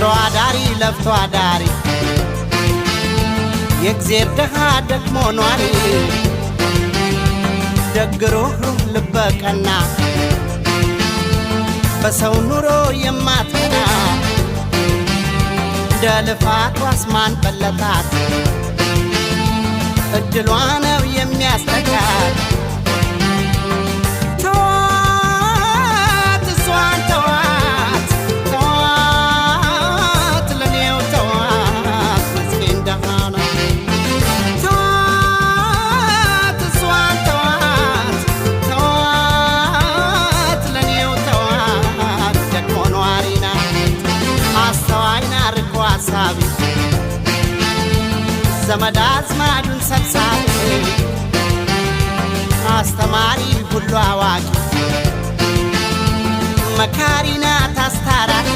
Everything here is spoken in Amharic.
ጥሮ አዳሪ ለፍቶ አዳሪ የእግዜር ድሃ ደክሞ ኗሪ ደግ ሩህሩህ ልበ ቀና በሰው ኑሮ የማትቀና እንደ ልፋቷስ ማን በለጣት? እድሏ ነው የሚያስጠጋት። ተዋት እሷን ተዋት፣ ተዋት ለኔው ተዋት፣ መስኪን ደሃ ናት። ተዋት እሷን ተዋት፣ ተዋት ለኔው ተዋት፣ ደግሞ ኗሪ ናት። አስተዋይ ናት ርቆ አሳቢ ዘመድ አዝማዱን ሰብሳቢ አስተማሪ ሁሉ አዋቂ መካሪ ናት አስታራቂ።